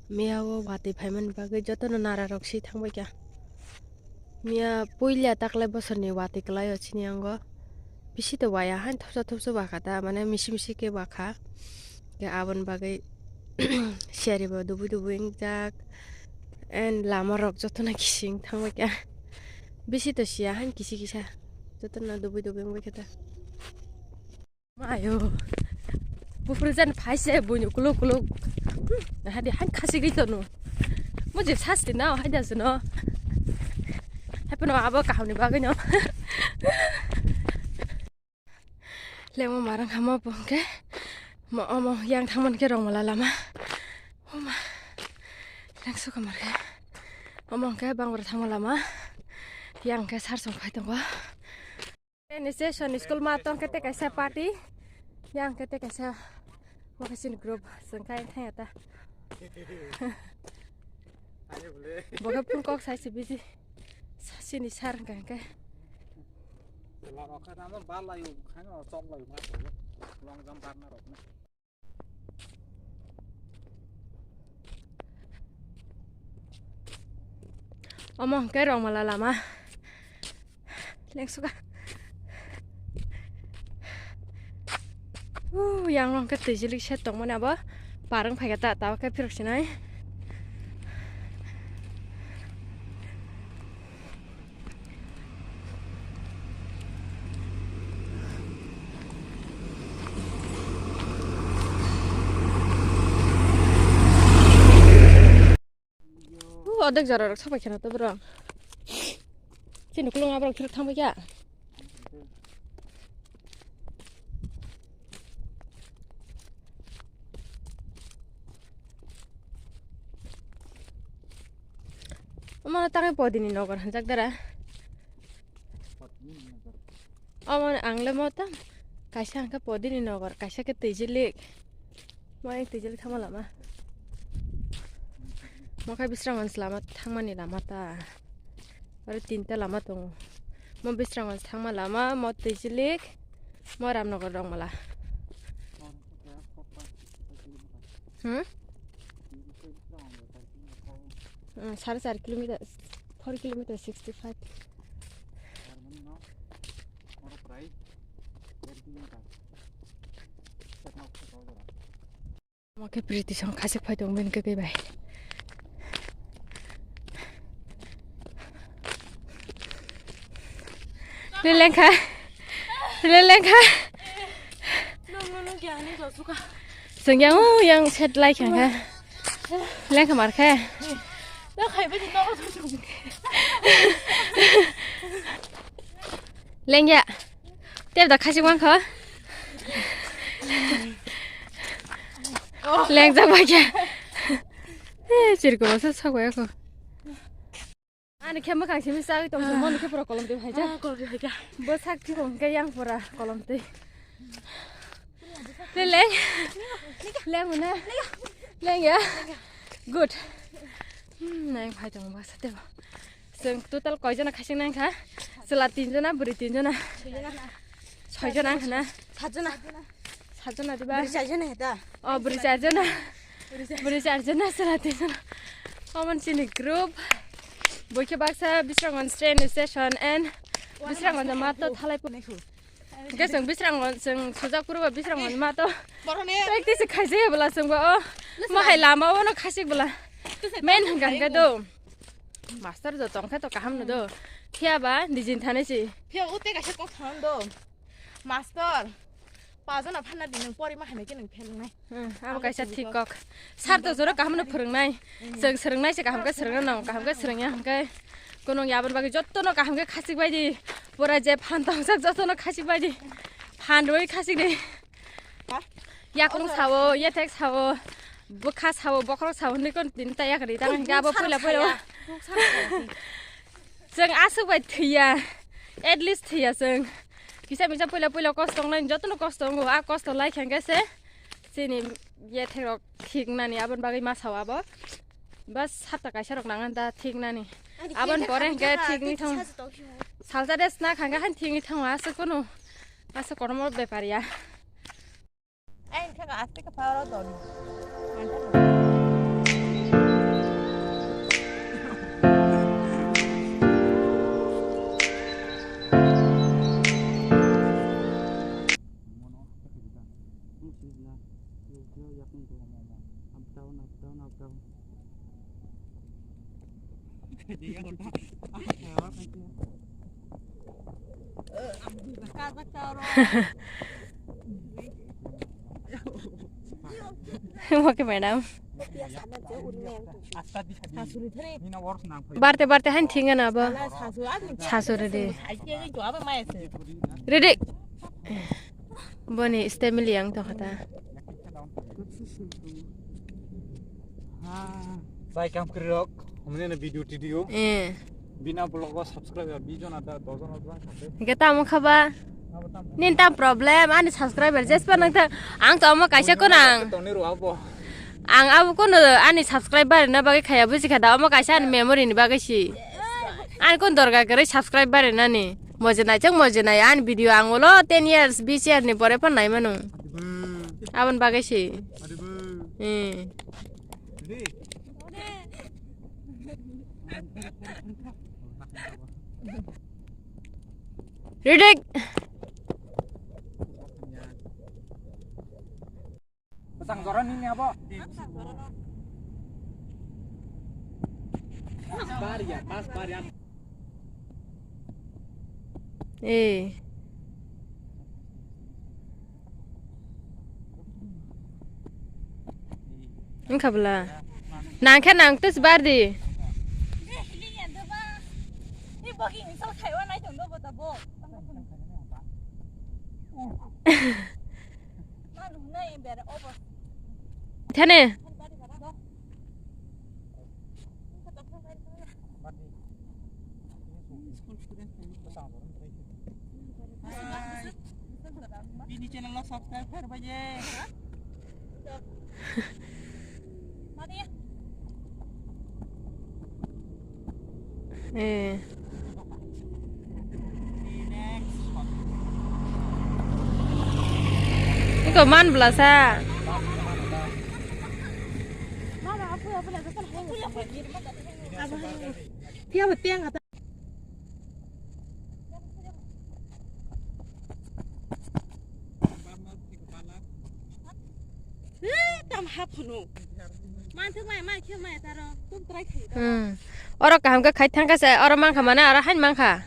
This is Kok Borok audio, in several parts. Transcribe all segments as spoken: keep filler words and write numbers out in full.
Miya o watwi phaimani bagwi jotono nara rok si thangbai kha. Miya puila taklai bosorni watwi kwlai o chini ango. Bisi to waya hain thopsa thopsa wakha ta, mane misi misi khe wakha. Khe aboni bagwi siyari bo dubui dubui wngjak. And lama rok jotono kising thangbai kha. Bisi to siya hain kisi kisa. Jotono dubui dubui wngbai kha ta. Ayo. Bufru jan phaise buino kuluk kuluk. Hmm, hadi han khasi gwi tono. Mo je sasti na hai da no. Hapono abo kahamni bagwi no. Lengmo marang hamo bongke. Mo omo yang thangman ke rongmala lama. Oma. Lengsu kamar ke. Omo ke bangbra thangma lama. Yang ke sar song khai tongo. Ni session school ma tong kete kaisa party, yang kete kaisa vocation group sengkai thaya ta. Boke phun kok sai se biji. Sini sar hingka hingke. Lama kha tamo bal layu khang o chok layu ma ko. Long jump parna rok na. Omo hwnkhe rongmala lama. Lengsuka. Uh, yang rong khe twijilik set tongmani abo. Parwng phaikha ta, tabuk khe phirok sinai. Uh, odek jora rok sapai kheno to bro. Chini kulung abrok phirok thangbai kha. Omo tangwi podini nogor hanjak dara. Omo ang le mo tam kaisa hwnkhe podini nogor, kaisa khe twijilik. Mo yang twijilik thangma lama. Mo khe Bisramganj lama thangmani lama ta. Aro tinta lama tongo. Mo Bisramganj thangma lama, mo twijilik, mo Ramnagar rongmala. Hmm? Hmm, sare char kilometer, four kilometer sixty five. Omo khe Priti song khachik phai tongo bini kwtwi bai. Lelengkha. Lelengkha. Chwng yang, o yang set lai kha kha. Lengkha mar khe. Lengya. Tep da khachik mankha. Lengjak bai khe. Eh, chirko masa sok bai kho. Ani khe mwkhang simi sagwi tong simo ni khe pura kolom twi phaijak. Ah, kolom twi phaijak. Bo sak thikong khe yang pura kolom twi. Leng. Leng muna. Leng ya. Good. Hmm, nang phai tong ba sa tebo. Chwng total koi jona khachik nang kha? Chwla tin jona, bwrwi tin jona. Soi jona wng kha na? Sat jona. Sat jona diba? Bwrwi char jona heta. Oh, bwrwi char jona. Bwrwi char jona, chwla tin jona. Omo chini group. Boi khe baksa Bisramganj train station and Bisramganj ma to thalai po. Hingke chwng Bisramganj, chwng sujak puro ba Bisramganj ma to. Borok ni practice khaijaya bwla chwng ba o. Ma hai lama o no khachik bwla. Main hingka hingke do. Master do tongkhe to kaham no do. Phiya ba nijin thane si. Phiya o te kaisa kok thang do. Master. Pajana phanna di nwng pori ma hamya khe nwng phelnai. Hmm, abo kaisa thik kok. Sir to jora kaham no phwrwngnai. Hmm. Chwng swrwngnai se kaham khe swrwngna nang, kaham khe swrwngya hwnkhe. Kunung yabon bagwi jotto no kaham khe khachik bai di. Pura je phan tongsak jotto no khachik bai di. Phan rwi khachik di. Ha? Yakrung sawo, yethek sawo, bwkha sawo, bokhorok sawo hinwi kon tini ta yakri tang hwnkhe abo puila puila. Chwng aswk bai thwiya. At least thwiya chwng. Kisa misa puila puila kosto wngnai, jotono kosto wngo. A kosto lai khe hwnkhe se chini yethek rok thik nani, aboni bagwi ma sao abo. Bas hapta kaisa rok nang da thik nani. Aboni pore hwnkhe thik ni thang. Salsa de sna khangkha han thik ni thang aswk kono. Aswk kono mo bepar ya. Ai, kha ka aste ka power out on. Okay, madam. Barte, barte, han thinga na ba. Sasu re de. Ready. Boni stemili ang to khata. Sai kam kri rok, mene ne video tidio. Eh. Bina vlog o subscribe ya, bijon ada, dojon ada, kate. Hingke tamo khaba? Abo tamo. Nin tam problem, ani subscriber jespa nang ta, ang to amo kaisa kono ang. Toni ro abo. Ang abo kono ani subscriber na bagwi khaya buji kha da, amo kaisa ani memory ni bagwi si. Ani kono dorkar kwrwi subscriber nani. Moje nai chang moje nai ani video ang ulo ten years, bis years ni pore phan nai mano. Aboni bagwi si. Eh. Ready? Pasang koran ini apa? Pas bar ya, pas bar ya. Eh. Wngkha bwla. Nang khe nang tus bar di. Thane. Bini channel no subscribe kar baje. Eh. Iko man belasa. Tiap tiang kata. Eh, tam hap hunu. Manthok mai, mai khe mai taro. Tum try khai ta. Hmm. Oro kaham khe khai thang kha se, oro mankha mane, oro hain mankha.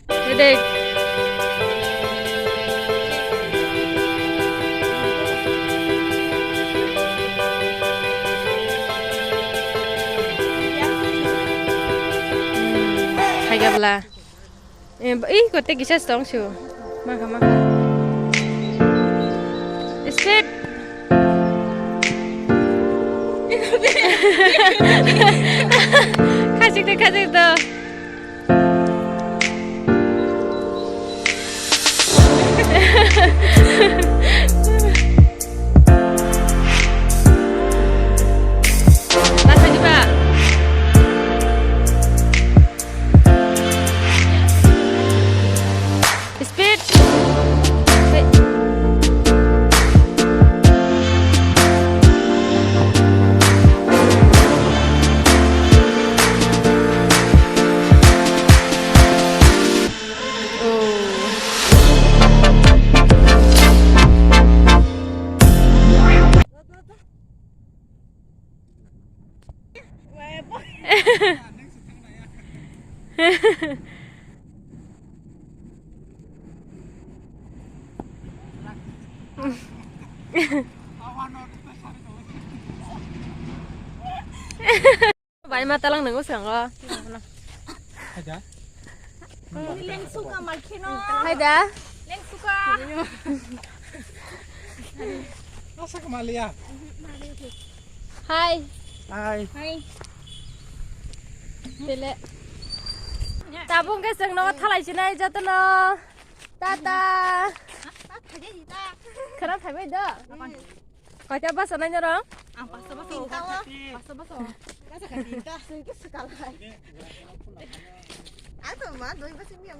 Ready. Hmm. Khai gabla. Eh, ih, kote kisa stong su. Maka, maka. Speed. Khajik de, khajik de. Masa juga. Speed. Oh. Bai ma talang nang usang o. Haida. Leng suka malkhino. Haida. Leng suka. Asa kamalia. Hai. Hai. Hai. Tele. Tabung ke seng no thalai sinai jatono. Tata. Khana thaibai da. Kaita basa nai norong? Ang pasta basa. Tinta o. Pasta basa. Basa ka tinta. Sengke sekalai. Ato ma doi basa mi ang